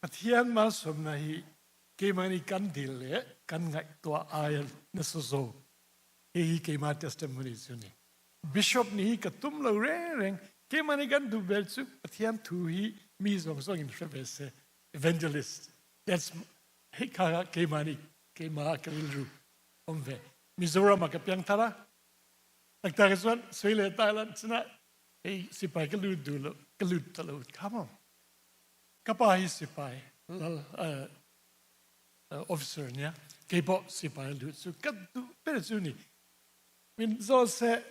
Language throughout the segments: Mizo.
Pathian malsawmna hi keimah nih kan dil le kan ngaihtuah ai nasa zawk. Hihi keimah testimony cu ni. Bishop nih hi ka tum lo rengreng. Keimah nih kan duh bel cu Pathian thu hi mi zong zong in hre ve seh. Evangelist. That's hei kha keimah nih keimah ka rilru um ve. Mizoram ah ka piangthar a. Taktak chuan sui le Thailand cuna hei sipai ka lut duh lo ka lut ta lo kha mo. Ka pa hi sipai lal officer nia kei pawh sipai lut cu ka duh ber chu ni. Min zaw se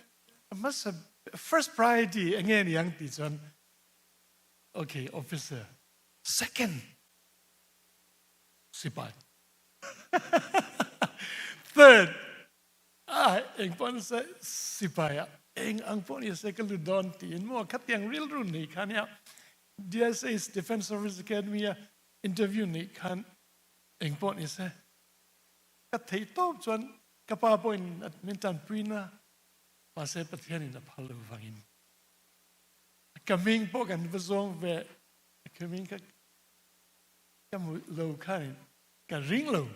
hmasa first priority enge ni ang ti chuan okay officer second sipai third ah eng pawh ni se sipai ah eng ang pawh ni se ka lut dawn tiin maw khatiang rilru nei kha nia DSA Defence Service Academy a interview nei khan eng pawh ni se ka theih tawp chuan ka pa pawhin min tanpui na mahse Pathian in a phal lo vangin ka hming pawh kan va zawng ve ka hming ka ka hmu lo khan ka ring lo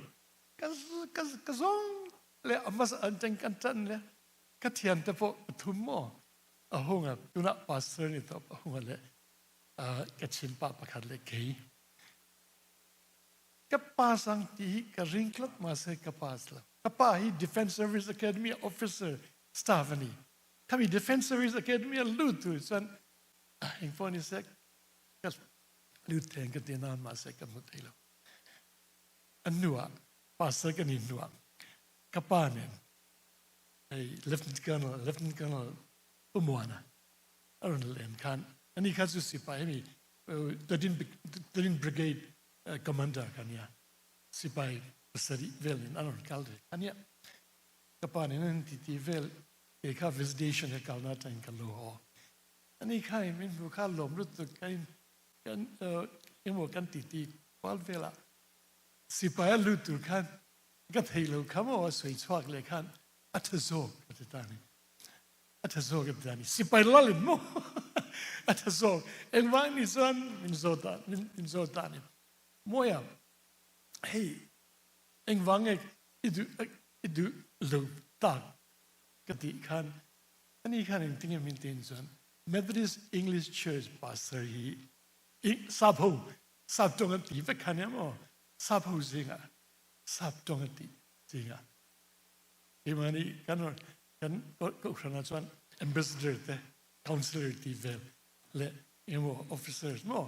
ka ka ka zawng le a hmasa an teng kan tan le ka thian te pawh pathum maw a hunga tunah pastor ni tawp a hunga le ka chinpa pakhat le kei ka pass ang ti hi ka ring tlat mahse ka pass lo ka pa hi Defence Service Academy officer staff ani khami Defence Service Academy a lut tu chuan eng pawh ni se ka lut theng ka ti nan mahse ka hmu thei lo an hnuah pastor ka ni hnuah ka pa nen hei Lieutenant Colonel Pumuana a rawn len khan ani kha chu sipai hemi 13 Brigade commander ka nia sipai pasarih vel in an rawn kal ve ania ka pa nen an ti ti vel ke kha visitation ka kalna atangin ka lo haw ani kha in min hmu kha lawm lutuk kan kan emaw kan ti ti kual velah sipai a lut tur khan ka thei lo kha maw a sawi chhuak leh khan a tha zawk ka ti ta ni a tha zawk ka ti ta ni sipai lalin maw a tha zawk engvang ni chuan min zawt a min zawt ta ni mawia hei engvang nge i duh i duh lo tak ka tih khan ani khan engtinge min tin chuan Methodist English Church pastor hi sap ho sap tawng an ti vek kha nia maw sap ho zingah sap tawng an ti zingah keimahni kan kan kohhranah chuan ambassador te councillor ti vel leh engemaw officers maw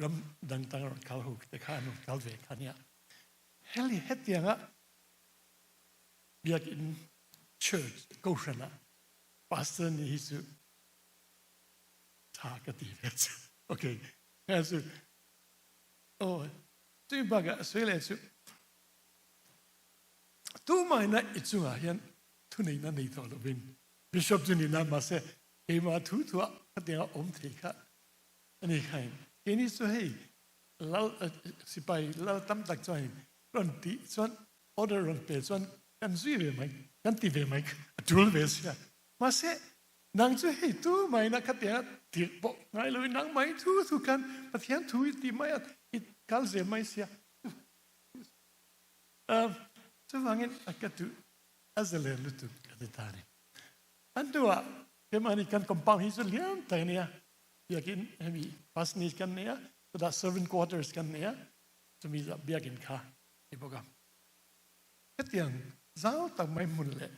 ram dang tang rawn kal ho te kha an rawn kal ve kha nia heli hetianga biakinn church kohhranah pastor ni hi chu tha ka ti ve chu okay he chu oh cui bakah sui le chu tu mai na i chungah hian thuneihna nei tawh lovin bishop chu ni na mahse keimah thu thuah khatianga awm thei kha ani khain keini chu hei lal sipai lal tam tak chuan rawn ti chuan order rawn pe chuan kan zui ve mai kan ti ve mai a tul ve sia mahse nang chu hei tu mai na khatianga tirh pawh ngai lovin nang mai thu thu khan Pathian thu i ti mai a i kal zel mai sia chuvangin a ka tu a zalen lutuk ka ti ta ni an hnuah keimahni kan compound hi chu lian tak a nia biakin hemi parsonage kan nei a chutah servant quarters kan nei a chumi biakin kha ni bawk a hetiang zau tak mai hmun leh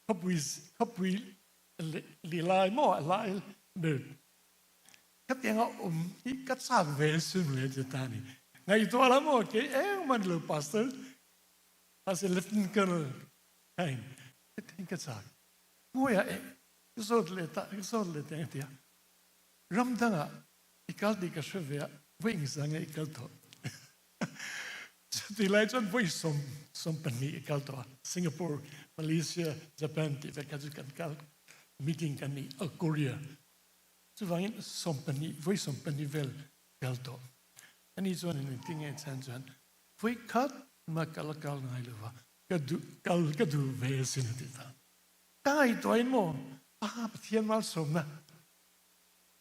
khawpui khawpui li lai maw a lai ber khatianga awm hi ka chak ve sim le ti ta ni ngaihtuah la maw kei engmah ni lo pastor ase lieutenant colonel khain hetiang ka chak hmuia e ka zawt leh ta ka zawt leh teng tia ram dangah i kal tih ka hre ve a voi engzah nge i kal tawh chuti lai chuan voi sawm sawm pahnih i kal tawh a Singapore Malaysia Japan tih vek kha chu kan kal meeting kan ni a Korea chuvangin sawm pahnih voi sawm pahnih vel kal tawh ani chuan in engtin nge chan chuan voi khat ma kal kal ngai lova ka du kal ka du ve sin ti ta ka ngaihtuah in maw pa Pathian malsawmna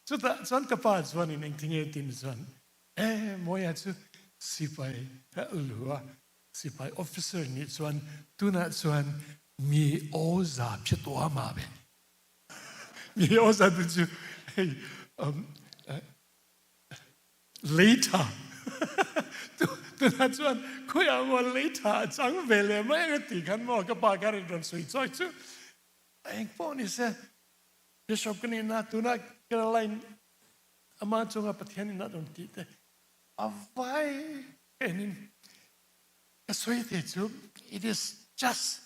chutah chuan ka pa chuan in engtin nge tin chuan E Mawia chu sipai a lu a, sipai officer nih chuan tunah chuan mi aw za phi tua ma ve. Mi aw za tu chu hei um, lei tha tunah chuan khawiah maw lei tha a chang ve leh mai ang a ti khan maw ka pa khan rawn sawi chawk chu eng pawh ni se Bishop ka nihna tunah Caroline ama chunga Pathian in a rawn tih te a vai enin ka sawi thei chu it is just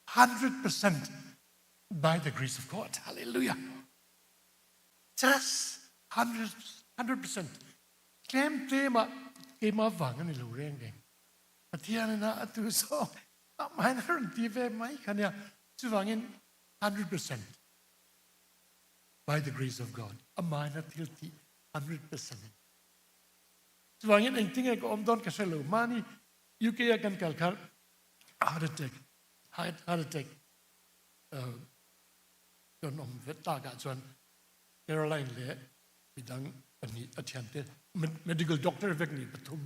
100% by the grace of God. Hallelujah. Just 100% tlem tlem ah keimah vang ani lo reng reng. Pathian in a atu zawng amahin a rawn ti ve mai kha nia. Chuvangin 100% by the grace of God amahin a thil tih 100% in. Chuvangin engtinge ka awm dawn ka hre lo. Mahni UK a kan kal khan heart attack heart attack kan awm ve takah chuan Caroline leh midang pahnih a thiante medical doctor vek ni pathum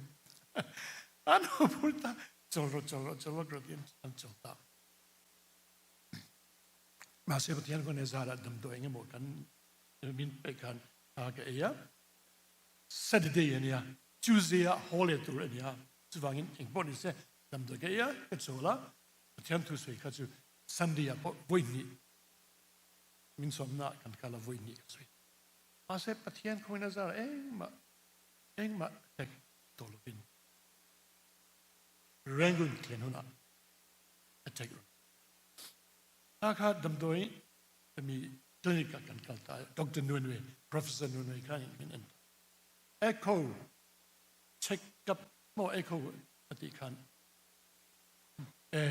an phur ta chol ro chol ro chol ro tin an chol ta mahse Pathian ko ne zara damdawi engemaw kan min pe khan ka ei a Saturday ania Tuesday a hole tur ania chuwangin engpawh ni se damdawi ka ei a ka chawl a Pathian thu sawi kha chu Sunday ah pawh vawi hnih min sawmna ah kan kal a vawi hnih ka sawi. Mahse Pathian khawngin a zar engmah engmah tek tawh lovin Rangoon thlen hunah a tek rawn. Kha kha damdawi mi clinic ah kan kal ta a Doctor Nunwe Professor Nunwe khan min en ta. Echo check up maw echo a tih khan e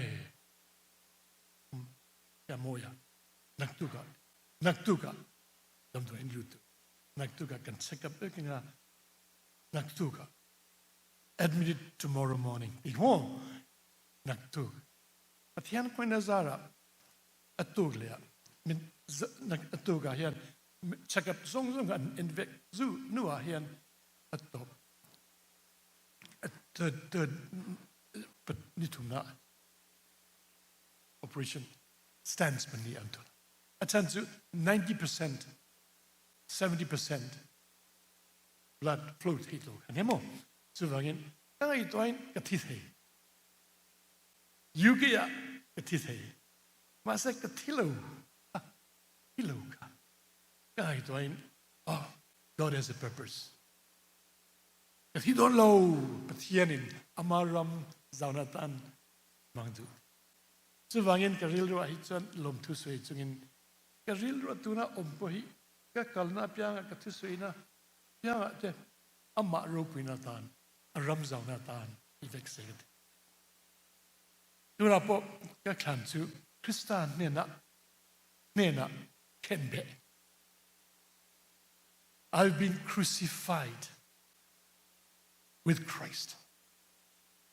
ya mawi a naktuk ah naktuk ah damdawi in lut naktuk ah kan check up vek anga naktuk ah admitted tomorrow morning ti ho naktuk Pathian koina zara atuk le ah min atuk ah hian check up zong zong an en vek zu nu ah hian atop third third ni thumna operation stands pahnih an thut. A chan cu 90%, 70% blood flow thei lo kan hemo. Cuvangin ka ngaihtuah in ka thi thei. UK ah ka thi thei. Mahse ka thi lo. Thi lo kha. Ka ngaihtuah in oh, God has a purpose. Ka thi dawn lo. Pathian in ama ram zauna tan mang duh. Chuvangin ka rilru ah hi chuan lawmthu sawi chungin ka rilru tuna awm pawh hi ka kalna apiangah ka thusawina apiangah te amah ropuina atan a ram zauna atan i vek se ka ti. Tunah pawh ka thlan chu Krista hnenah hnenah khenbeh. I've been crucified with Christ.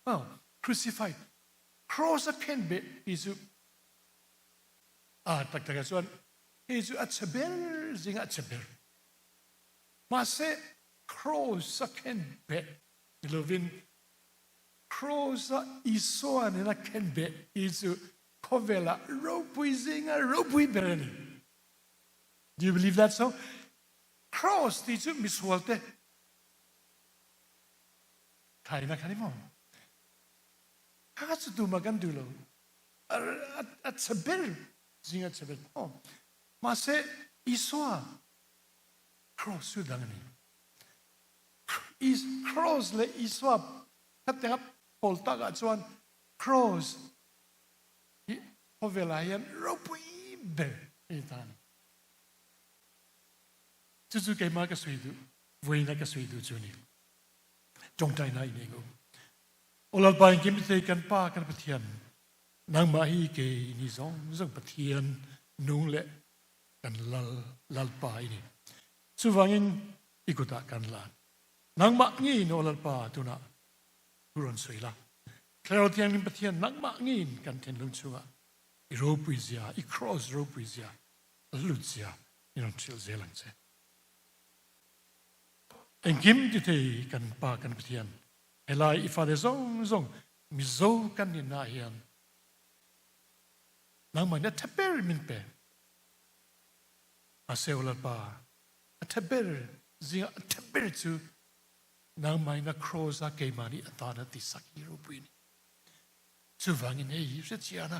Oh, crucified. Cross a khenbeh ti cu a taktak ah cun hi cu a chia ber zingah a chia ber. Mahse cross a khenbeh ti lovin cross a Isua nen a khenbeh ti cu khawvel ah ropui zingah ropui ber a ni. Do you believe that so? Cross ti cu misual te thaina kha ni maw? Kha cu tumah kan duh lo. A chia ber zing a chia ber. Oh. Mahse Isua cross cu dang ani. Cross le Isua khat pawl tak ah chuan cross hi khawvel ah hian ropui ber ani ta ni. Cucu keimah ka sui duh, voina ka sui duh cu ni. Tawngtaina in eng um. O Lalpa in kim te kan Pa kan Pathian nangmah hi ke ni zong zong Pathian nung le kan lal lalpa ini. Chuvangin ikutah kan lan. Nangmah ngi in o Lalpa tunah huron sui la. Thlarau Thianghlim Pathian nangmah ngin kan thinlung chungah i ropui zia, i cross ropui zia, lut zia in ron hril zel ang che. Engkim ti thei kan Pa kan Pathian, helai i fate zawng zawng Mizo kan nihna ah hian nangmah nih a ṭha ber min pe. Mahse aw Lalpa, a ṭha ber zingah a ṭha ber cu nangmah in a cross ah keimah nih a tan a ti sak hi ropui ni. Chuvangin hei hi hrechian a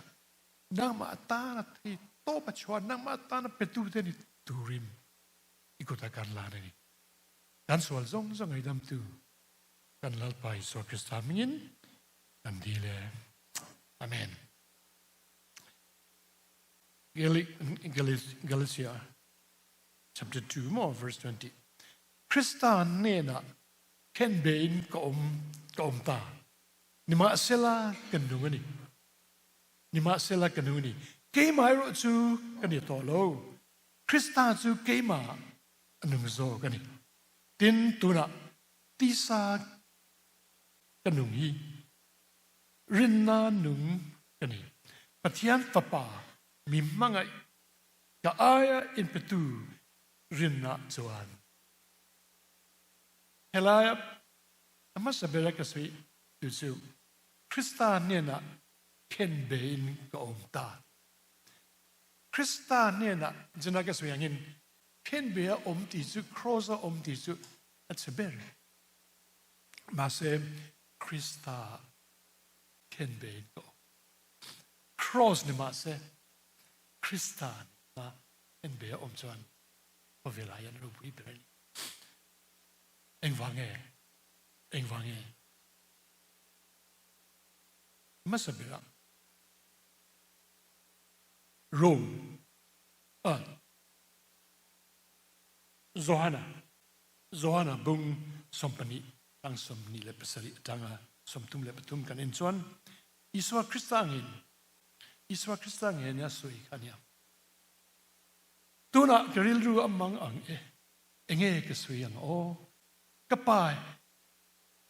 nangmah tan a thei tawp a chuan nangmah tan a petu te ni turin i kut ah kan lan a ni. Kan sual zawng zawng ngaidamtu kan Lalpa Isua Krista hmingin kan dil e. Amen. Galatia chapter 2 mo verse 20. Krista hnenah khenbe in ka um ka um ta. Nimahsela kan nung ani. Nimahsela ka nung ani. Keimah erawh cu kan i tawh lo. Krista cu keimah a nung zawk ani. Tin tunah tisa ka nung hi rinna nung ka ni. Pathian Fapa mi hmangaih ka aia in petu rinna chuan helai a hmasa ber a ka sawi tu cu Krista hnenah khenbe in ka um ta. Krista hnenah jana ka sawi angin khenbe a um ti cu cross a um ti cu a che ber. Mahse Krista khenbe in ka um. Cross ni mahse Krista na khenbe a um chuan khawvel ah hian ropui ber a ni. Engvang nge? Engvang nge? Hmasa berah Rome ah Johana Johana bung 12 tang 27 atanga 33 kan en chuan Isua Krista angin Isua Krista nge nia sawi kha nia. Tunah ka rilru a mang ang e enge ka sawi ang aw ka pa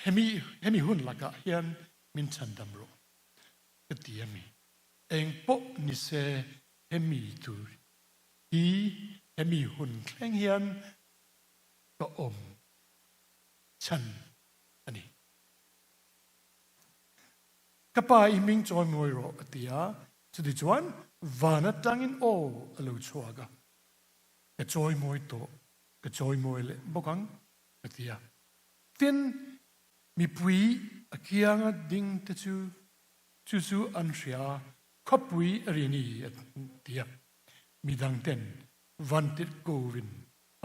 hemi hemi hun lakah hian min chhandam rawh ka ti a mi. Eng pawh ni se hemi tur hi hemi hun thleng hian ka awm chhan a ni. Ka pa i hming chawimawi rawh a ti a, chutichuan van atangin aw a lo chhuak a, ka chawimawi tawh, ka chawimawi leh bawk ang a ti a. Tin, mipui a kianga ding te chu chu chu an hria a, khawpui a ri ni a ti a, midang ten vantirhkovin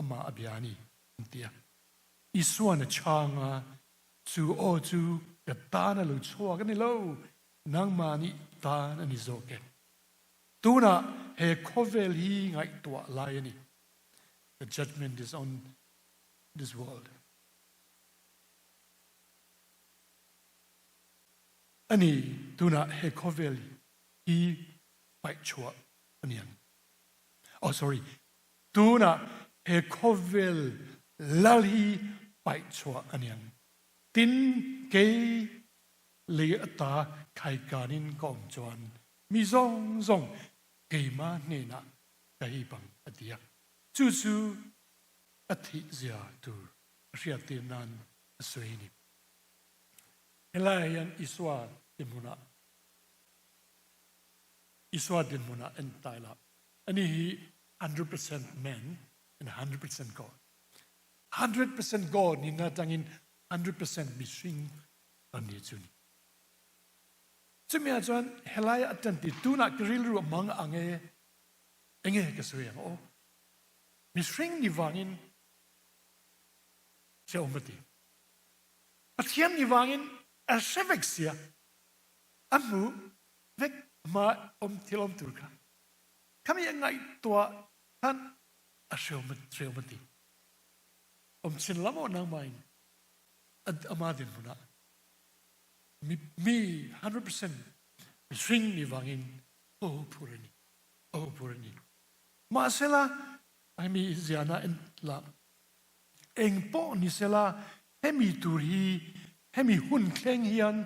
amah a bia a ni an ti a. Isuan a chhang a, chu aw chu ka tan a lo chhuak a ni lo, nangmah nih tan a ni zawk e. Tunah he khawvel hi ngaihtuah lai a ni. The judgment is on this world. A ni, tunah he khawvel hi paih chhuah a ni ang. Oh, sorry. Tunah he khawvel lal hi paih chhuah a ni ang. Tin, kei lei ata khaikan in ka awm chuan mi zawng zawng keimah hnenah ka hi bang a ti a. Chu chu a thih zia tur a hriattir nan a sawi a ni. Helaiah hian Isua dinhmunah Isua dinhmunah en ta ila, ani hi 100% man and 100% God. 100% God nihna atangin 100% mihring kan ni chu ni. Chumi ah chuan helai a tan ti tunah ka rilru a mang ang e, enge ka sawi ang aw. Mihring ni vangin hrehawm a ti. Pathian ni vangin a hre vek sia. A hmu vek hma awm thil awm tur kha. Khami a ngaihtuah khan a hrehawm hrehawm a ti. Awm chin lam aw nangmah in ama dinhmun ah mi mi 100% mihring ni vangin ho phur a ni. Ho phur a ni. Mahsela hemi ziana en la eng pawh ni sela hemi tur hi hemi hun thleng hian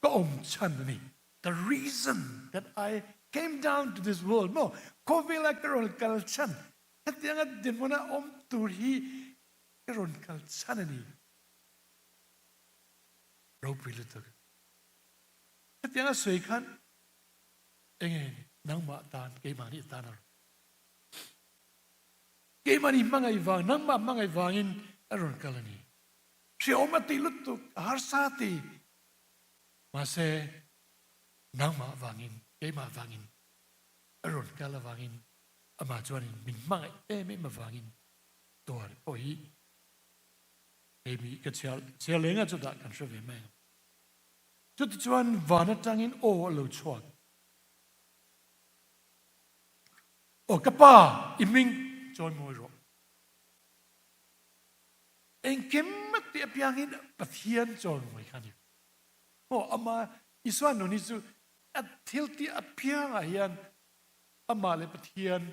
ka awm chhan a ni. The reason that I came down to this world maw khawvela ka rawn kal chhan hetianga dinhmuna awm tur hi Ka rawn kal chhan a ni. Ropui lutuk. Hetiang a sawi khan enge ni nangmah tan keimahni tan a rawn. Keimahni hmangaih vang nangmah hmangaih vangin a rawn kal a ni. Hreawm a ti lutuk a harsa a ti. Mahse nangmah vangin keimah vangin a rawn kal avangin amah chuanin min hmangaih em em avangin tuar pawh hi hei mi ka chhiar chhiar leng a chutah kan hre ve mai ang. Chutichuan van atangin aw a lo chhuak. Aw ka pa i hming chawi mawi rawh. Engkim a tih apiangin Pathian chawi mawi kha a ni. Aw ama Isua nun hi chu a thil tih apiangah hian amah leh Pathian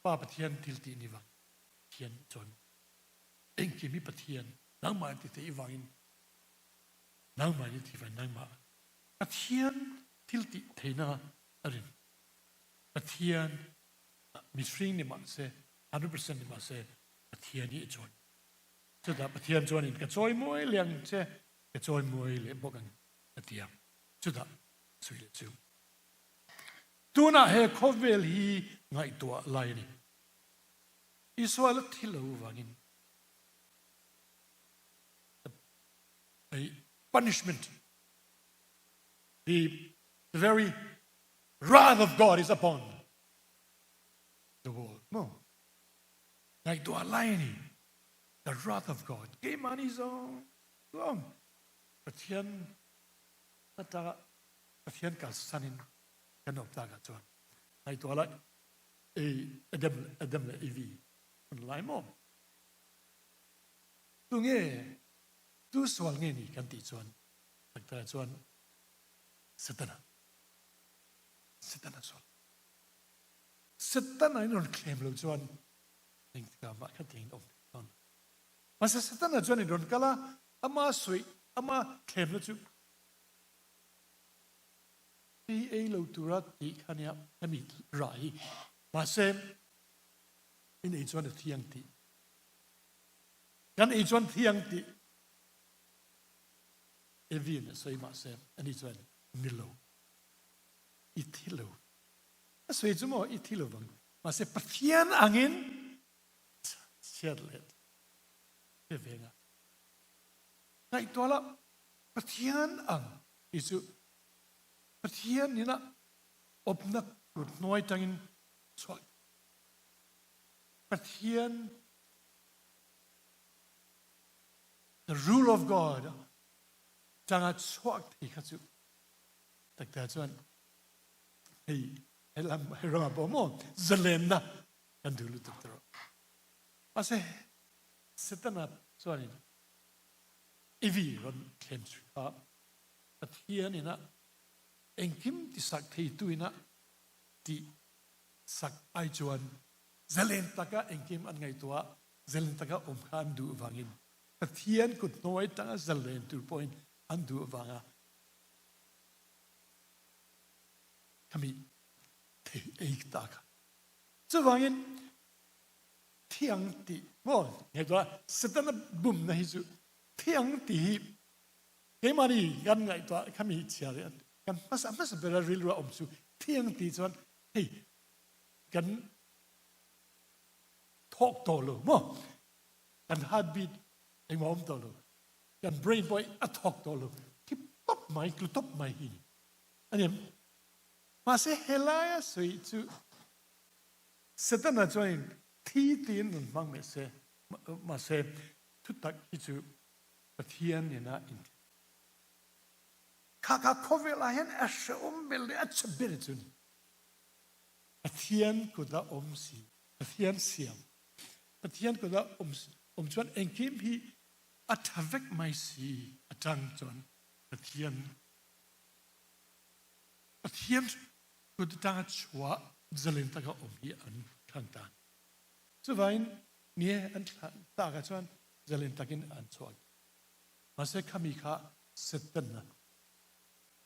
Pa Pathian thil tih ni vang Pathian chawi mawi. Engkim hi Pathian nangmah in ti theih vangin nangmah in ti vang nangmah Pathian thil tih theihna a rin. Pathian mihring ni mahse 100% ni mahse Pathian hi a chawi. Chutah Pathian chuan in ka chawi mawi leh ang che ka chawi mawi leh bawk ang a ti a. Chutah sawi leh chu. Tunah he khawvel hi ngaihtuah lai a ni. Israel a thi lo vangin punishment the very wrath of God is upon the world. Mo ngaihtuah lai a ni. The wrath of God. Keimahni zawng zawng Pathian atanga Pathian kalsan in kan awm tak ah chuan ngaihtuah lai ei Adam Adam leh Evi hun lai maw? Tunge tu sual nge ni kan tih chuan taktak ah chuan Setana Setana sual Setana in rawn thlem lo chuan engtikah mah kha tiin awm thei dawn lo. Mahse Setana chuan in rawn kal a, ama suih ama thlemna chu Ei ei lo tura tih kha nia hemi rah hi. Mahse in ei chuan a thiang tih. Kan ei chuan thiang tih Evi'n a sawi mahse ani chuan ni lo. I thi lo. A sawi chu maw i thi lo vang. Mahse Pathian angin chhiat leh hre ve nga. Ngaihtuah la Pathian ang ti chu Pathian ina awpna kut hnuai tangin chhuak Pathian the rule of God tanga chhuak thei kha chu takta chuan hei helam hei rama pawh maw zalenna kan duh lutuk tawh mahse Setana chuanin Evi rawn thlem chu kha Pathian ina engkim tisak theitu ina tih sak ai chuan zalen taka engkim an ngaihtuah zalen taka awm kha an duh vangin Pathian kut hnuai tanga zalen tur pawhin an duh vanga khami thei ei ta kha. Chuvangin thiang tih maw ngaihtuah Setana bumna hi chu thiang tih hi keimahni kan ngaihtuah khami chhiar kan hmasa hmasa bera rilru a awm chu thiang tih chuan hei kan thawk tawh lo maw kan heartbeat engmah awm tawh lo kan brain pawh a thawk tawh lo thi tawp mai tlu tawp mai hi ni ani mahse helaia sawi chu Setana chuanin thi tiin rawn hmang mai se, mahse thutak hi chu Pathian nena inthen. Kha kha khawvelah hian a hrehawm ber leh a chhe ber chu ni. Pathian kuta awm si, Pathian siam, Pathian kuta awm awm chuan engkim hi a tha vek mai si atang chuan Pathian Pathian kut atanga chhuah zalen taka awm hi an thlang ta. Chuvangin nie an thlan tak ah chuan zalen takin an chhuak. Mahse khami kha Setana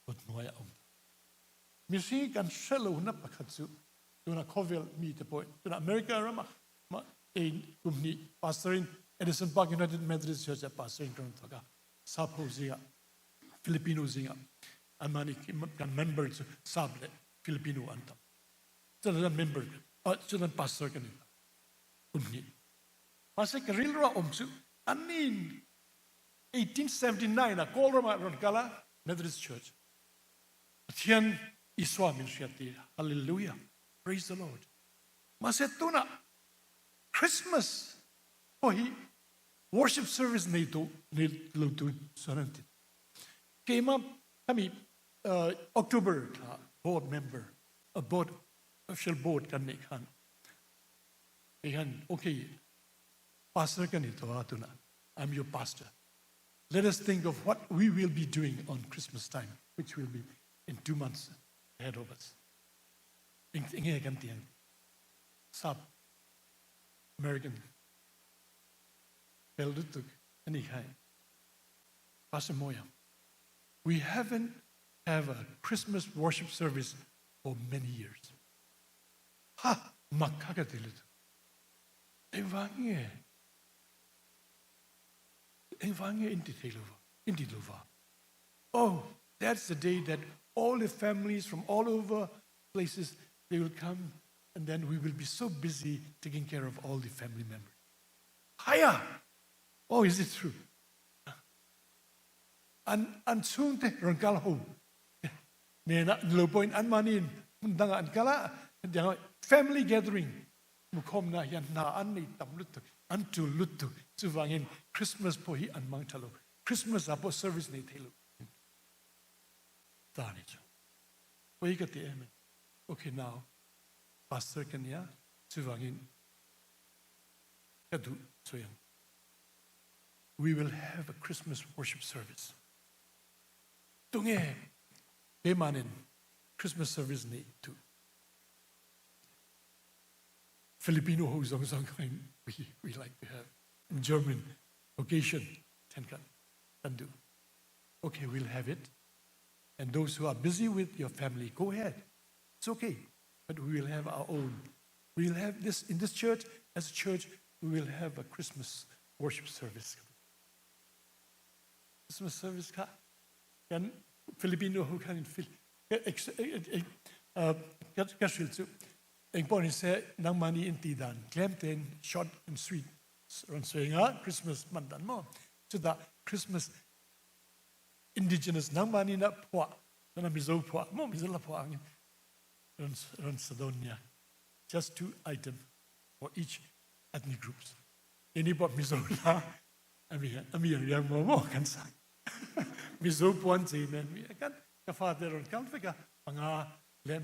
kut hnuai a awm ta. Mihring kan hre lo na pakhat chu tuna khawvel mi te pawh tuna America rama. Ein kum hnih pastor in Edison Park United Methodist Church ah pastor in ka run thawk a. Sap ho zingah Filipino zingah anmah nih kan member cu Sap le Filipino an tam. Cutan member cutan pastor kan in kum hnih. Mase ka rilru ah um cu annin 1879 ah Kawlram ah ron kal ah Methodist Church Pathian Isua min hriat ti hallelujah praise the Lord mase tunah Christmas ho hi worship service nei tu nei lo tu suan an ti keimah kami October thla board member a board official board kan neih khan kei han okay pastor kan i to tuna I'm your pastor let us think of what we will be doing on Christmas time which will be in 2 months ahead of us ing kan tiang sap American fel lutuk ani khai Pastor Moya we haven't have a Christmas worship service for many years. Ha mak kha ka ti lutuk. Engvang nge? Engvang nge in ti thei lova? In ti lova? Oh, that's the day that all the families from all over places they will come and then we will be so busy taking care of all the family members. Hiya! Oh, is it true? An an chhungte ron kal ho nena lo point an manin hmun danga an kala family gathering mukhom na hian na an nei tam lutuk an tul lutuk chuwangin Christmas po hi an mang thalo Christmas a po service nei thelo ta ni chu poi ka ti em okay now pastor kania chuwangin ka du soyang we will have a Christmas worship service. Tunge keimanin Christmas service ni tu. Filipino ho zong zong we like to have. In German occasion ten kan kan do. Okay, we'll have it. And those who are busy with your family, go ahead. It's okay. But we will have our own. We'll have this in this church, as a church, we will have a Christmas worship service. Christmas service kha kan Filipino ho khan in ka hril chu engpawh ni se nangmah ni in ti dan tlem tein short and sweet ron soi nga Christmas man dan mo chuta Christmas indigenous nangmah ni na phuah na Mizo phuah mo Mizo la phuah angin ron ron sadon nia just two item for each ethnic groups ini pawh Mizo la ami ami riang mo mo kan sak Mizo puan chei nen mi kan ka fate ron kal veka panga le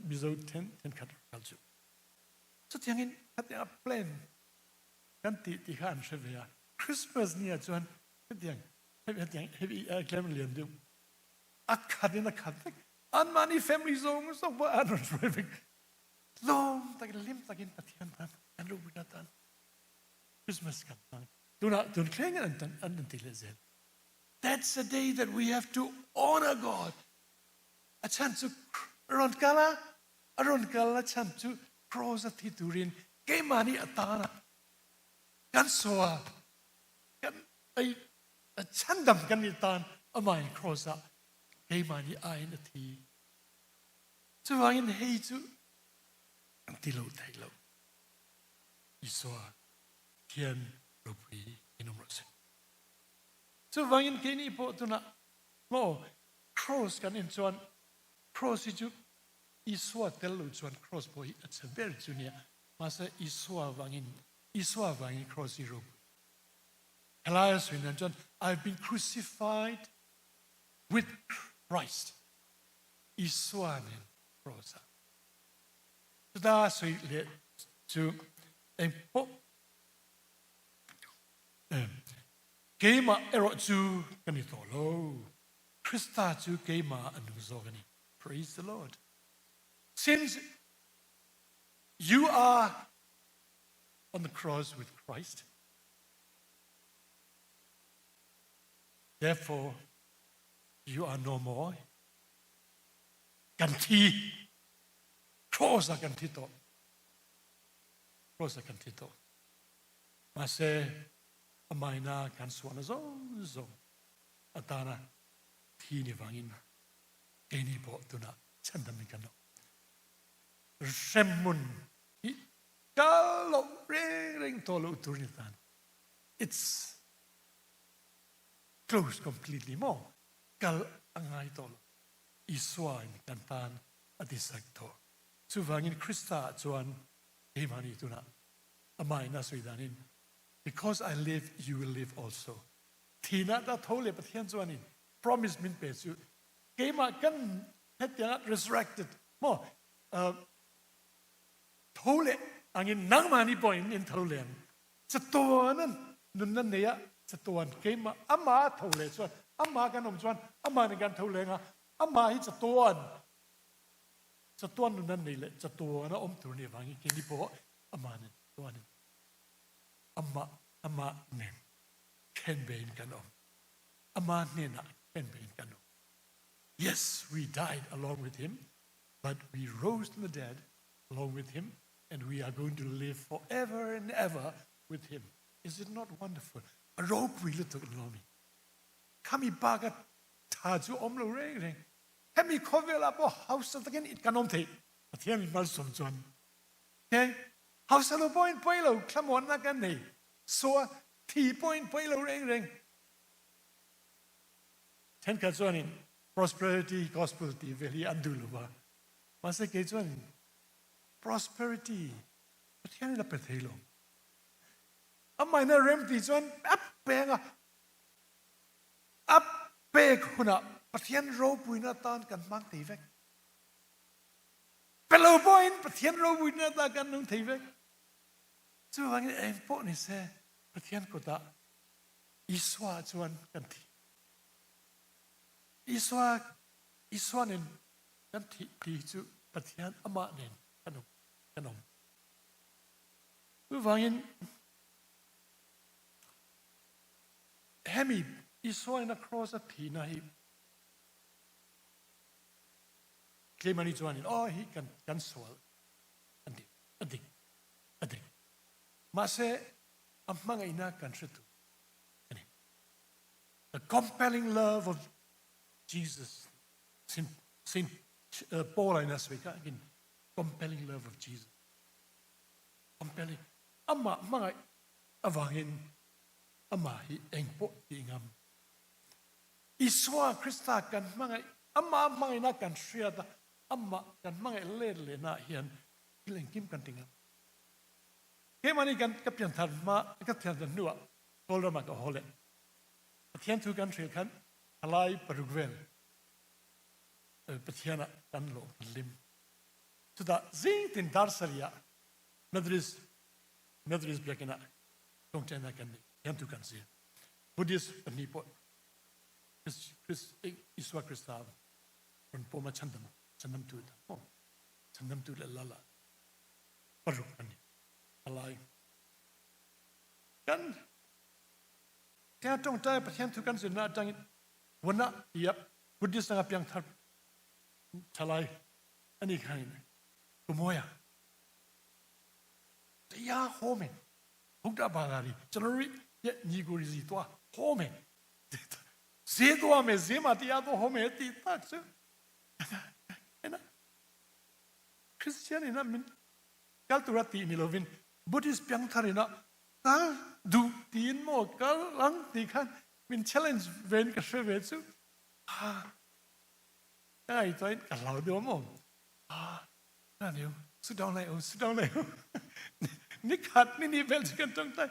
Mizo then then khat kal chu chu tiangin khatiang plan kan ti ti kha an hre ve a Christmas ni a chuan hetiang hetiang heavy klem lian deuh a khat in a khat vek an mani family zong zong pa an ron hruai vek lom takin lim takin Pathian tan an ru na tan Christmas kan hmang tunah tun thleng an an an ti le zel that's the day that we have to honor God a chan chu ron kala a ron kal a chan chu cross a thi turin keimah nih atana kan soa kan ei chandam kan ni tan amai cross a keimah nih a in a thi chuwangin hei chu an ti lo thei lo Isua Thian ropui in um rawh se. Chuvangin keini pawh tunah maw cross kan en chuan cross hi chu Isua tel lo chuan cross pawh hi a chhe ber chu nia mahse Isua vangin Isua vangin cross hi ropui. Helai a sawi nan chuan I've been crucified with Christ. Isua nen cross ah. Chuta sawi leh chu engpawh keimah erawh chu ka ni tawh lo. Krista chu keimah a nung zawk a ni. Praise the Lord. Since you are on the cross with Christ, therefore you are no more. Kan thi cross ah kan thi tawh. Cross ah kan thi tawh. Mahse amaina kan sualna zawng zawng atana thi ni vangin keini pawh tunah chhandamin kan awm. Hremhmun hi kal loh reng reng tawh loh tur ni tan. It's closed completely maw? Kal a ngai tawh lo. Isua in kan tan a ti sak tawh. Chuvangin Krista ah chuan keimahni tunah amah in a sawi danin Because I live, you will live also. Thihnak dah tho le Pathian chuan in promise min pe cu keimah kan hetiang resurrected maw tho le angin nangmah nih pawh in in tho leng chatuan an nun nan nei ah chatuan keimah amah tho le chuan amah kan um chuan amah nih kan tho leng a amah hi chatuan chatuan nun nan nei le chatuan a um tur ni wangin keini pawh amah nen chatuan in amah amah nen khen be in kan um amah hnenah khen be in kan um. Yes, we died along with him, but we rose from the dead along with him, and we are going to live forever and ever with him. Is it not wonderful? A ropui lutuk in lomi. Khami pa ka tha chu om lo reng reng. Hemi khawvel ah pawh hausa takin it kan om thei. Pathian min malsawm chuan. Okay? Hausa lo pawhin poi lo thlamuanna kan nei. So thi pawhin poi lo reng reng. Thenkhat chuanin prosperity gospel tih vel hi an duh lo va. Mahse kei chuanin prosperity Pathian in a pe thei lo. Amah in a rem ti chuan a peng a, a pek hunah Pathian ropuina atan kan hmang thei vek. Pe lo pawhin Pathian ropuina atan kan nung thei vek. Chuvangin eng pawh ni se Pathian kutah Isua chuan kan thi. Isua Isua nen kan thih ti chu Pathian amah nen kan um kan um. Chuvangin hemi Isua in a cross a thihna hi tlemani chuanin oh hi kan kan sual an ti a dik a dik. Mahse a hmangaihna kan hre tur a ni. The compelling love of Jesus. Saint, Saint uh, Paul in a sawi kha in compelling love of Jesus. Compelling. Amah hmangaih avangin amah hi engpawh ti ngam. Isua Krista kan hmangaih amah hmangaihna kan hriat a amah kan hmangaih let lehna hian thil engkim kan ti ngam. Keimahni kan ka pianthar hma ka pianthar hnuah Kawlram ah ka haw leh. Pathian thu kan hril khan thalai paruk vel Pathian ah kan lawm kan lim. Chutah zing tin dar sarih ah Methodist Methodist biakinn ah tawngtaina kan nei. Pathian thu kan zir. Buddhist pahnih pawh Isua Krista run pawm a chhandam chhandamtu chhandamtu le lala paruk an ni. Thalai kan kaya tawngtai Pathian thu kan zirna atangin wana tiah Buddhist anga piangthar thalai ani khain kumoya တရားဟောမယ်ဗုဒ္ဓဘာသာတွေကျွန်တော်တို့ရဲ့ညီကိုရီစီသွားဟောမယ်ဈေးသွားမယ်ဈေးမှာတရားတော်ဟောမယ်တိတတ်ဆိုအဲ့နော် Christian ina min kal tura ti ni lovin Buddhist piangthar ina kal duh tiin maw kal ang ti khan min challenge ven ka hre ve chu ha ka ngai chuan ka hlau deuh maw ha na niu su dong lai u su dong lai u ni khat ni ni vel chu kan tong tai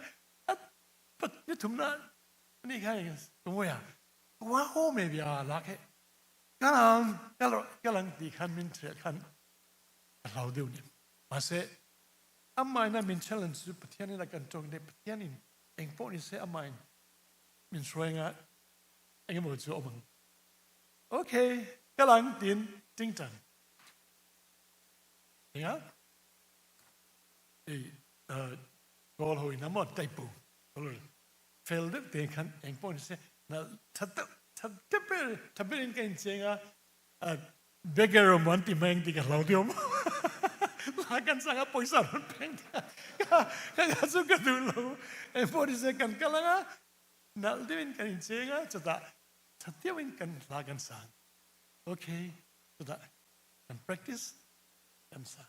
at pat ni thum na ni khai ka moya wa ho me bia la khe kalang kalang ti khan min thre khan ka hlau deuh ni mahse amah in a min challenge chu Pathian in a kan tawng te Pathian in eng pawh ni se amah in min hruai nga engemaw chu awm ang okay kalang tin ting tang enga ei goal ho in amo taipu fel deuh te khan eng pawh ni se na that that te ber tha ber in ka in chenga Beggar um an ti meng ti ka hlau diom. La kan sanga poisa ron peng ka ka ka chu ka duh lo. Engpawh nise kan kal anga nalh deuhin kan incheng a, chutah tha deuhin kan hla kan sang. Ok, chutah kan practice kan sa,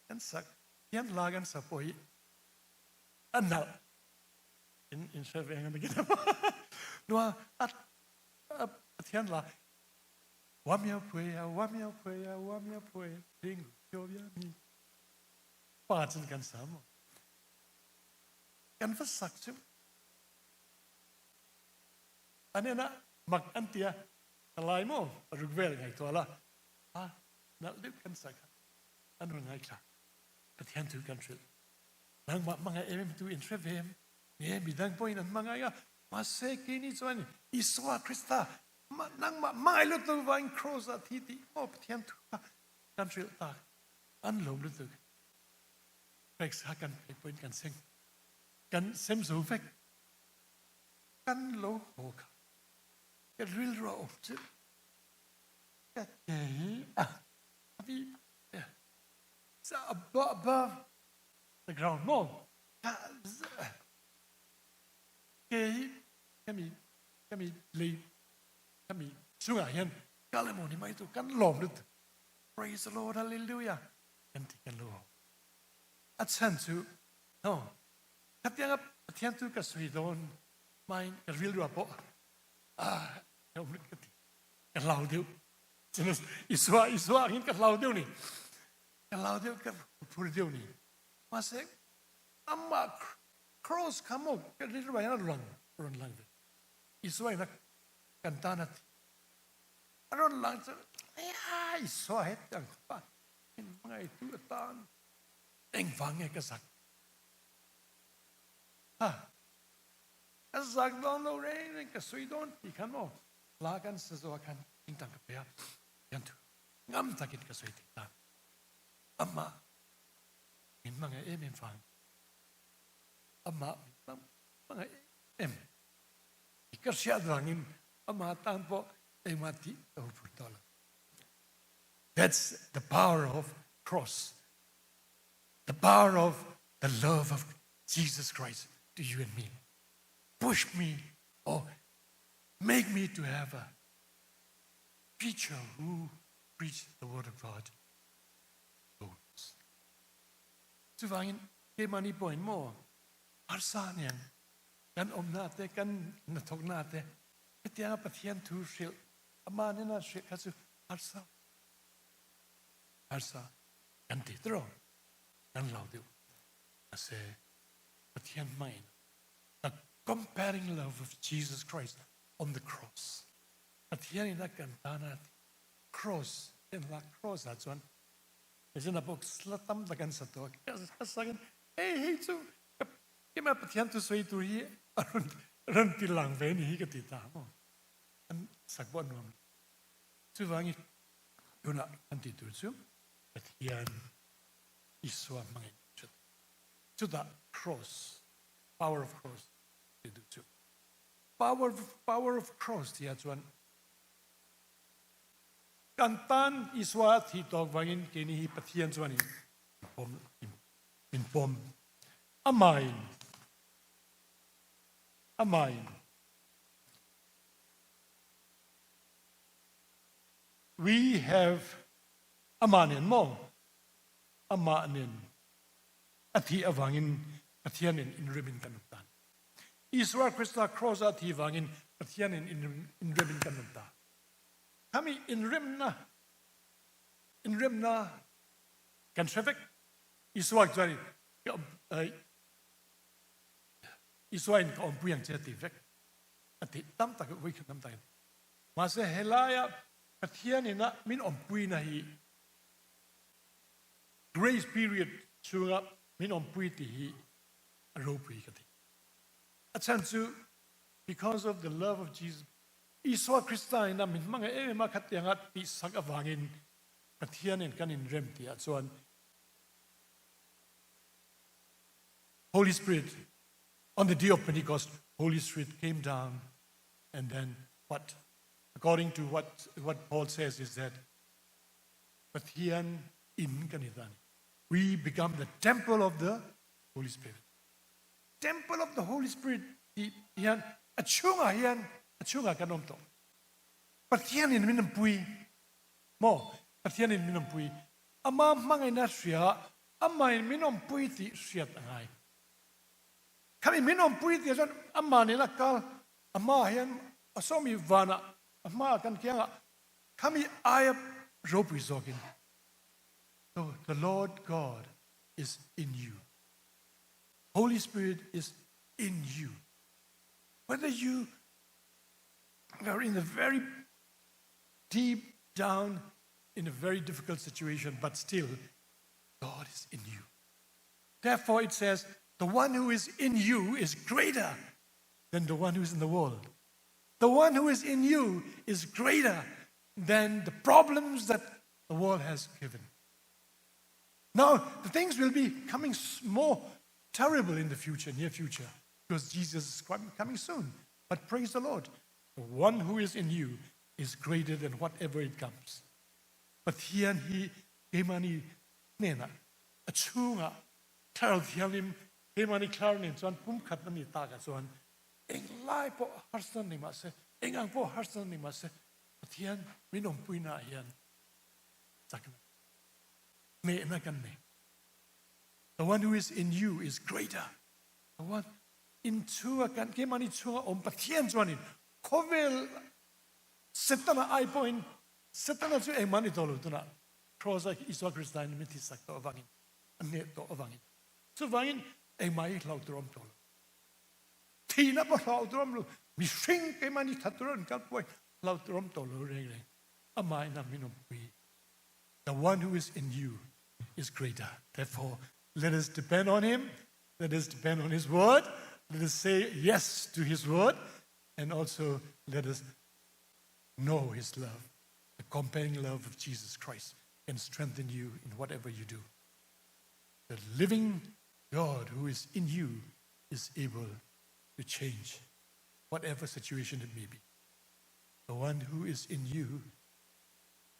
kan sak hian hla kan sa pawh hi a nalh in in hre ve ang a nikin nua a a Pathian hla Wamia phuia, wamia phuia, wamia phuia, ringu pyo mi pa cun kan sa maw? Kan va sak cu an en ah mak an tia lai maw ruk vel ngai tuah la a nalh deuh kan sak an run ngai thla Pathian tu kan hrilh nangmah hmangaih em em tu in hre ve em nge midang pawhin an hmangaih a mahse keini chuan Isua Krista nangmah hmangaih lutuk vangin cross ah thi tih maw Pathian thu kha kan hrilh tak an lawm lutuk peksa kan pek pawhin kan seng kan sem zo vek kan lo haw kha ka rilru a awm chu ka ke hi a vi above the ground mo ke hi kami kami lei kami chungah hian kal emaw ni mai tu kan lawm lutuk praise the Lord hallelujah kan ti kan lo a chan chu no khatianga Pathian tu ka sui dawn main ka rilru ah pawh ah ka ti ka hlau deuh Isua Isua hin ka hlau deuh ni ka hlau deuh ka phur deuh ni mahse amah cross kha mo ka rilru ah hian lang rawn lang ve Isua in kan tan a thi a rawn lang chu Isua het ang pa min hmangaih tu atan engvang nge ka zak ha ka zak dawn lo reng reng ka sui dawn ti khan maw la kan sa zo khan tingtang ka pe a yan thu ngam takin ka sui thei ta ama min hmangaih em em vang ama min hmangaih em ka hriat vangin ama tan pawh engmah tih ka huphurh tawh lo. That's the power of cross. The power of the love of Jesus Christ to you and me. Push me or make me to have a preacher who preach the word of God. Boldness. Chuvangin keimahni pawhin maw harsa niang kan awmna te kan hnathawkna te hetianga Pathian thu hrilh amah nena hrilh kha chu harsa harsa kan ti tiro kan lo deuh ase Pathian hmangin the comparing love of Jesus Christ on the cross Pathian in a kan tana cross ten la cross ah chuan ezina bawk la tam tak an sa to ka sakin hei hei chu kima Pathian thu sawi tur hi a rawn rawn ti lang ve ni hi ka ti ta maw an sak pawh a nuam Chuvangin tunah kan tih tur chu Pathian Isua hmangin chut chutah cross power of cross ti duh chu power power of cross tih ah chuan kan tan Isua a thih tawk vangin keini hi Pathian chuan in pawm in pawm amahin amahin We have amah nen maw? Amah nen a thih avangin Pathian in inrem in kan um ta. Isua Krista cross a thi vangin Pathian in inrem in kan um ta. Khami inremna inremna kan hre vek. Isua chuan Isua in ka awmpui ang che a ti vek. A ti tam tak voi khat tam tak. Mahse helaia Pathian ina min awmpuina hi grace period chhunga min awmpui tih hi a ropui ka ti. A chhan chu because of the love of Jesus Isua Krista ina min hmangaih em em a khatianga tihsak avangin Pathian in kan inrem tih ah chuan Holy Spirit on the day of Pentecost Holy Spirit came down And then what, according to what, what Paul says is that Pathian in kan i We become the temple of the Holy Spirit. Temple of the Holy Spirit tih hian a chhungah hian a chhungah kan awm tawh. Pathian in min awmpui maw? Pathian in min awmpui. Ama hmangaihna hria amah in min awmpui tih hriat a ngai. Khami min awmpui tih chuan amah nena kal a hmaah hian a sawmi vanah a hmaah kan kiangah khami aia ropui zawkin So the Lord God is in you. Holy Spirit is in you. Whether you are in a very deep down in a very difficult situation, but still, God is in you. Therefore, it says, the one who is in you is greater than the one who is in the world. The one who is in you is greater than the problems that the world has given. Now, the things will be coming more terrible in the future, near future, because Jesus is coming soon. But praise the Lord, the one who is in you is greater than whatever it comes. Pathian hi keimahni hnenah a chhungah Thlarau Thianghlim keimahni Thlarau nen chuan pumkhat a ni takah chuan englai pawh harsatna ni mah se, eng ang pawh harsatna ni mah se, Pathian min awmpuina ah hian chakna hnehna kan nei. The one who is in you is greater. The one in chunga kan keimahni chunga awm Pathian chuanin khawvel Setana ai pawhin Setana chu engmah ni tawh lo tunah Kraws ah Isua Krista in min thisak tawh avangin a hneh tawh avangin chuvangin engmah hi hlau tur a awm tawh lo. Thihna pawh hlau tur a awm lo. Mihring keimahni that tur an kal pawh hlau tur a awm tawh lo reng reng. Amah in a min awmpui. The one who is in you is greater. Therefore, let us depend on him. Let us depend on his word. Let us say yes to his word. And also let us know his love. The compelling love of Jesus Christ can strengthen you in whatever you do. The living God who is in you is able to change whatever situation it may be. The one who is in you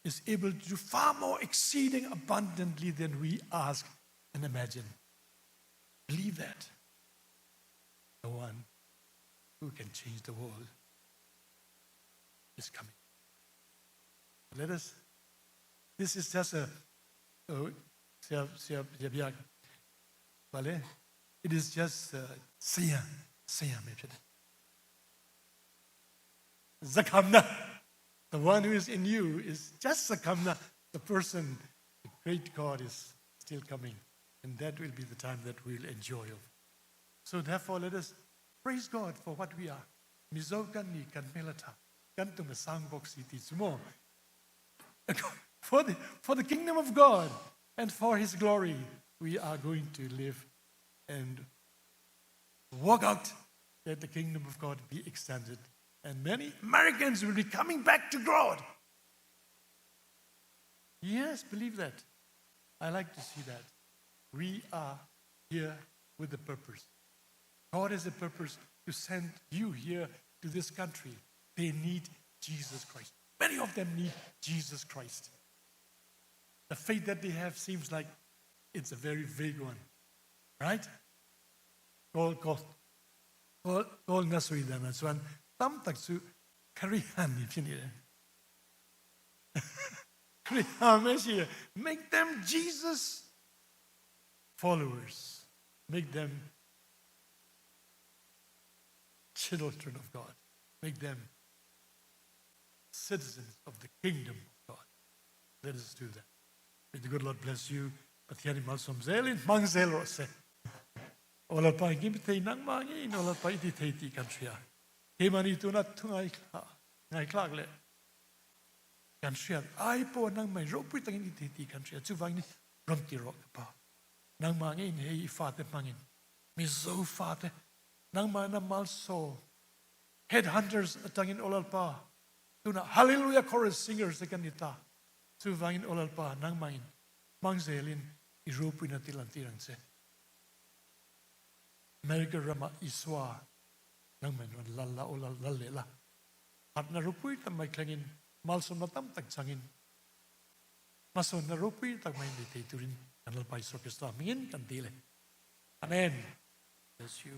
is able to do far more exceeding abundantly than we ask and imagine. Believe that. The one who can change the world is coming. Let us, this is just a, it is just saya, saya Zakamna, the one who is in you is just Zakamna, the person, the great God is still coming. And that will be the time that we'll enjoy of. So therefore, let us praise God for what we are. Mizo kan ni kan hmel a tha kan tum a sang bawk si ti chu maw. For the, for the kingdom of God and for his glory, we are going to live and work out that the kingdom of God be extended. And many Americans will be coming back to God. Yes, believe that. I like to see that. We are here with a purpose. God has a purpose to send you here to this country. They need Jesus Christ. Many of them need Jesus Christ. The faith that they have seems like it's a very vague one, right? Kawl kawl kawl kawl na sui dan ah chuan tam tak chu Khrihan ni phin i Khrihan me si make them Jesus followers. Make them children of God. Make them citizens of the kingdom of God. Let us do that. May the good Lord bless you. Pathian in malsawm zelin hmang zel rawh se. Aw Lalpa engkim i thei nangmah ngeiin aw Lalpa i ti thei tih kan hria. Keimahni tuna thu ngaithla ngaithlak leh kan hriat ai pawh nangmah in ropui takin i ti tih kan hria. Chuvangin rawn ti rawh ka pa. Nangmah ngeiin hei i fate hmangin Mizo fate nangmah in a malsawm headhunters atangin aw Lalpa tunah Hallelujah chorus singers te kan ni ta. Chuvangin aw Lalpa nangmah in hmang zelin i ropuina til an tir ang che. America ramah Isua nangmah in rawn lal la aw lal lal leh la. Harhna ropui tak mai thlengin malsawmna tam tak changin hmasawnna ropui tak mai nei thei turin kan Lalpa Isua Krista hmingin kan dil e. Amen. Bless you.